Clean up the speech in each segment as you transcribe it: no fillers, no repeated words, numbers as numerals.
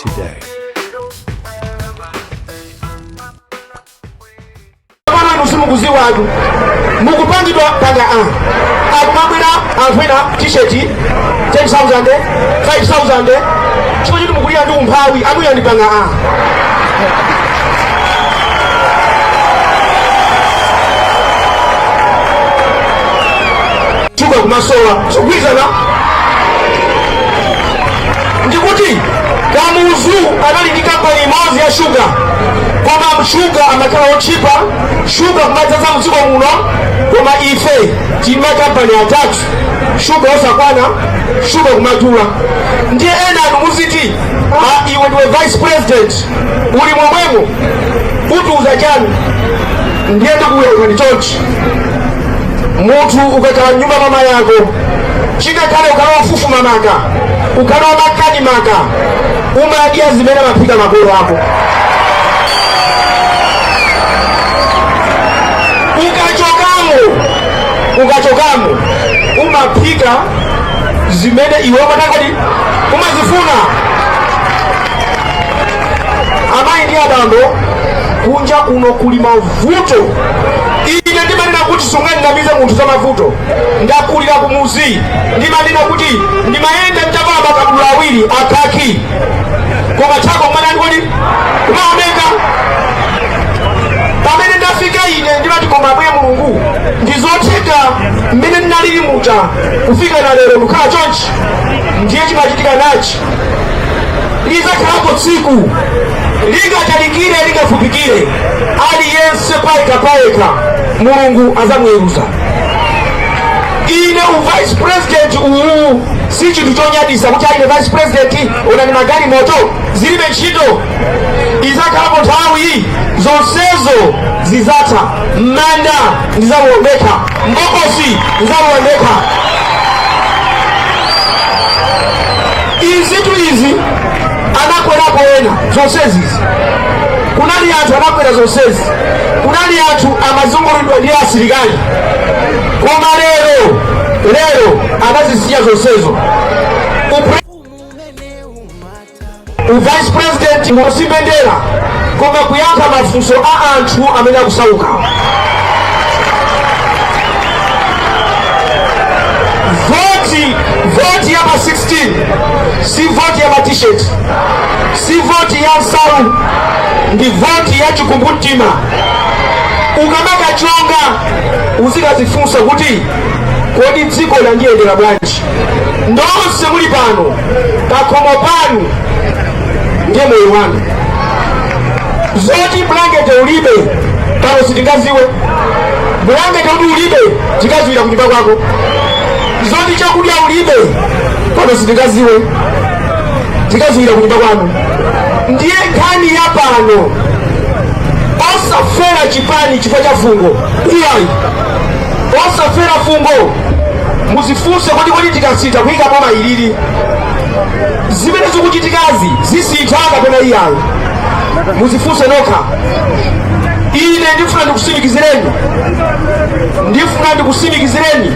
today. Pano inu simukuziwatu, mukupangidwa panga a akumabwera anthu ena t-shirt 10,000, 5,000, chifukwa choti mukulira ndi umphawi. Anuyo ndi panga a shuga kumasowa sikugwirizana. Ndikuti Kamuzu anali ndi kampani imodzi ya shuga, koma shuga amakhala otchipa, shuga kumadzaza mdziko muno. Koma ife tili makampani atatu, shuga osakwana, shuga kumadula. Ndiye ena anu muziti, "Ah, iwe ndiwe vice president, uli momwemo, utiuza chani?" Ndiye ndikuyankhani chonchi: munthu ukakhala mnyumba mama yako, chingakhale ukhala wofufuma maka, ukhala wamakani maka, umadya zimene amaphika makolo ako. Ukachokamo umaphika zimene iwe umatakoti umazifuna. Amayi ndi abambo, kunja kuno kuli mavuto. Ine ndimanena kuti sungandinamize munthu za mavuto. Ndakulira kumuzi. Ndimanena kuti ndimayenda nditavala makabudula awiri akhaki, koma chako kumanani kodi kumaoneka. Pamene ndafika ine ndimati, koma Ambuye Mulungu, ndizotheka mmene ndinalili muja kufika na lero ndikukhala chonchi? Ndiye chimachitika nachi: lizakhalapo tsiku, lingatalikire lingafupikire, aliyense payekha payekha Mulungu azamuweruza. Ine uvice president uwu si chinthu chonyadisa kuti aine vice president, onani magalimoto, zilibe ntchito. Izakhalapo nthawi zonsezo zizatha. M'manda ndizalowa ndekha, mbokosi ndizalowa ndekha. Izitu izi anakwerapo ena zonsezizi. Kunali anthu anakwera zonsezi, kunali anthu amazungulidwa ndi asilikali, koma lero lero anazisiya zonsezo. Uvice president si mbendera, koma kuyankha mafunso a anthu amene akusauka. Voti ya pa 16 si voti ya ma t-shirt, si voti ya nsalu, ndi voti ya chikumbumtima. Ukamakachonga uzikazifunsa kuti, kodi dziko landiyendera bwanji? Ndonse muli pano, pakhomo panu ndiye moyo wanu. Zoti bulangete ulibe pano sitingaziwe. Bulangete kuti ulibe tikaziwira kunyumba kwako. Zoti chakudya ulibe pano sitingaziwe, tikaziwira kunyumba kwanu. Ndiye nkhani ya pano, osafera chipani chifukwa cha fungo, iyayi, osafera fungo. Muzifunse kuti, kodi tikasintha kuyika boma ilili, zimene zikuchitikazi zisintha kapena iyayi? Muzifunse nokha. Ine ndifuna ndikusimikizireni, ndifuna ndikusimikizireni,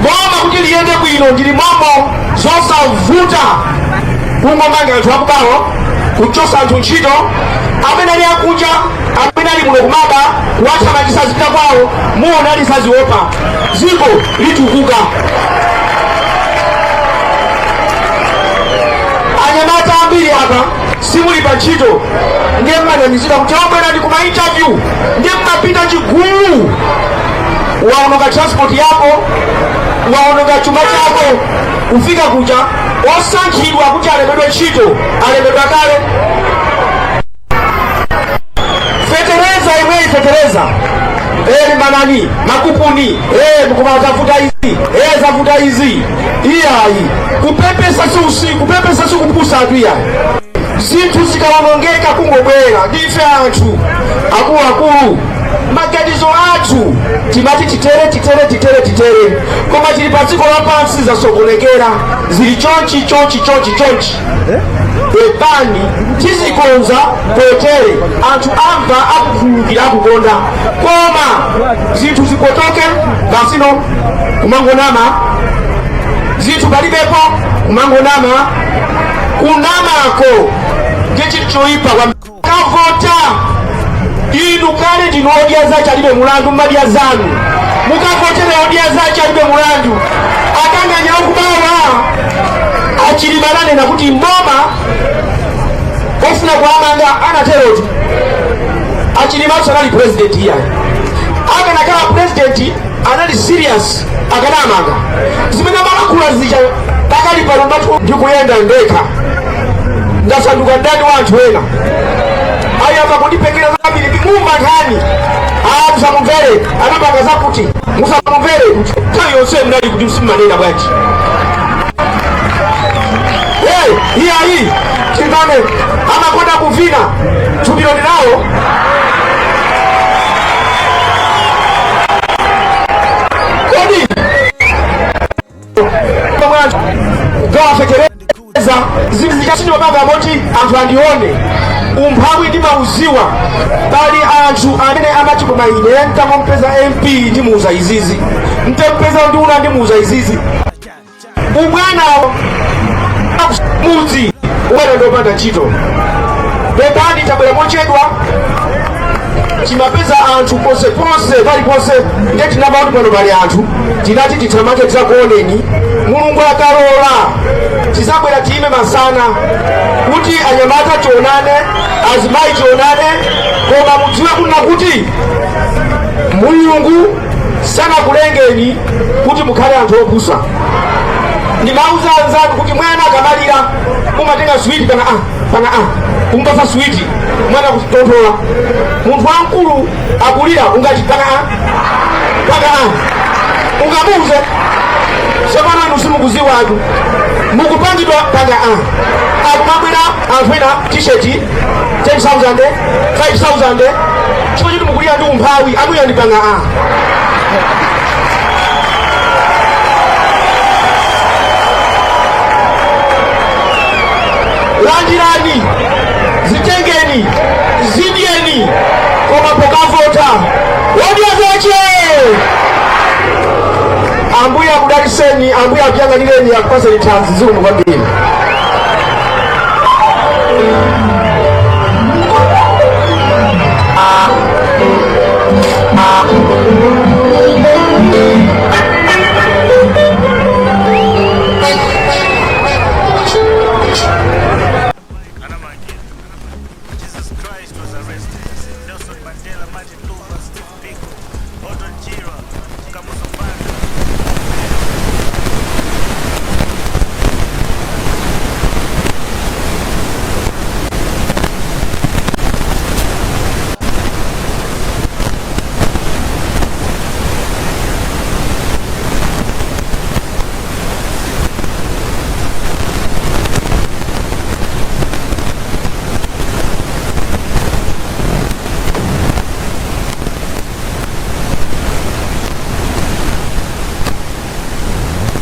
boma kuti liyende bwino ndili momo, zosavuta kungomanga anthu akubawo, kuchosa anthu ntchito amene ali akunja, amene ali muno kumaba, kuwathamangisa zipita kwawo. Muona ali saziopa, dziko litukuka. Anyamata ambiri apa simuli pa ntchito, ndiye mmanamizidwa kuti obwera ndi kuma interview, ndiye mmapita chigulu. Waononga transport yako, waononga chuma chako, kufika kuja osankhidwa kuti alembedwe ntchito alembedwa kale. Fetereza imweyi, fetereza limbanani makupuni mukoma zavuta izi, zavuta izi. Iyayi, kupepesa si usiku, kupepesa si kupusa atu, iyayi. Zinthu zikawonongeka kungobwera, ndife anthu akuluakulu, maganizo athu timati titere, titere, titere, titere, koma tili pa dziko lapansi, zasokonekera, zili chonchi chonchi chonchi chonchi, pepani, tizikonza potere. Anthu amva, akukhululukira, akukonda. Koma zinthu zipotoke basino kumangonama, zinthu palibepo kumangonama, kunamako. Ndiye chinthu choyipa kwambiri. Kavota inu kale ndinu Odya Zake Alibe Mulandu, mmadya zanu, mukavotere Odya Zake Alibe Mulandu. Akanganya okubawa achilima ananena kuti mboma ofuna kuamanga anateroti achilima sanali president iyayi. Akanakhala president anali serious akanamanga zimene amalankhula zija. Pakali pano ndati ndikuyenda ndekha, ndasanduka mdani wa anthu ena, ayamba kundipekera zambiri. Mumva nkhani, ah, musamumvere, anapanga zakuti, musamumvere. Nthawi yonse munali kuti? Simmanena bwanji? Hey, iyayi, timvane, amakonda kuvina thupilo ndinawo. Kodi gawafekereza zinthu zichasindimapanga moti anthu andione umphawi ndimauziwa. Pali anthu amene amati koma ine ntangompeza MP ndimuuza izizi, ntampeza nduna ndimuuza izizi. Umwana mudzi umwana ndiopanda ntchito. Pepani, tabwera mochedwa, timapeza anthu ponseponse, paliponse. Ndiye tinamva kuti pano pali anthu, tinati tithamange tidzakuoneni. Mulungu akalola tizabwera tiyime masana kuti anyamata tionane, azimayi tionane. Koma mudziwe kunena kuti Mulungu sanakulengeni kuti mukhale anthu opusa. Ndimauza anzanu kuti mwana akamalira mumatenga switi pana a pana a kumpasa switi mwana kutonthola. Munthu wamkulu akulira ungati pana a pana a ungamuuze? Tsopano inu simukuziwatu, mukupangidwa panga a. Akumabwera anthu ena t-shirt 10,000, 5000, chifukwa choti mukulira ndi umphawi. Anuyo ndi panga a. Landirani, zitengeni, zidyeni, koma pokavota Odya Zache. Ambuye akudaliseni, Ambuye akuyang'anireni, akupaseni thanzi. Zikomo kwambiri. Anamangidwa. Jesus Christ was arrested. Nelson Mandela, Martin Luther, Steve Biko, Orton Chirwa, Kamuzu Banda.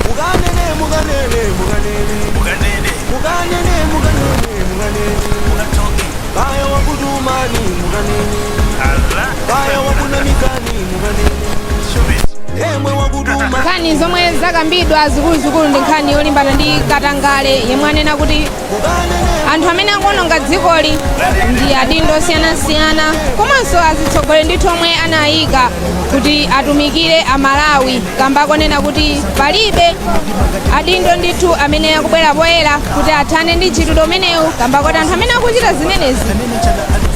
Mukanene, mukanene, mukanene. Mukanene. Mukanene, mukanene, mukanene. Mukatoke. Kaya wakutumani, mukanene. Allah. Kaya wakunamikani, mukanene. Shubit. Emwe wakutuma. Nkhani zomwe zakambidwa zikuluzikulu ndi nkhani yolimbana ndi katangale, yemwe anena kuti anthu amene akuononga dzikoli ndi adindo osiyanasiyana komanso azitsogoleri ndithu omwe anayika kuti atumikire Amalawi, kamba konena kuti palibe adindo ndithu amene akubwera poyera kuti athane ndi mchitidwe umenewu, kamba kuti anthu amene akuchita zimenezi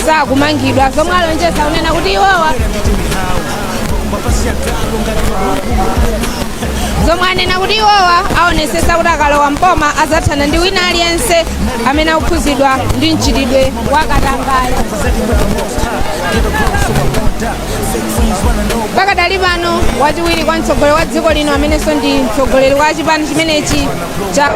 sakumangidwa. Zomwe alonjeza kunena kuti iwowa, zomwe anena kuti iwowa aonesesa kuti akalowa mboma azathana ndi wina aliyense amene akukhuzidwa ndi mchitidwe wa katangale. Pakadali pano wachiwiri kwa mtsogoleri wa dziko lino, amenenso ndi mtsogoleri wa chipani chimenechi cha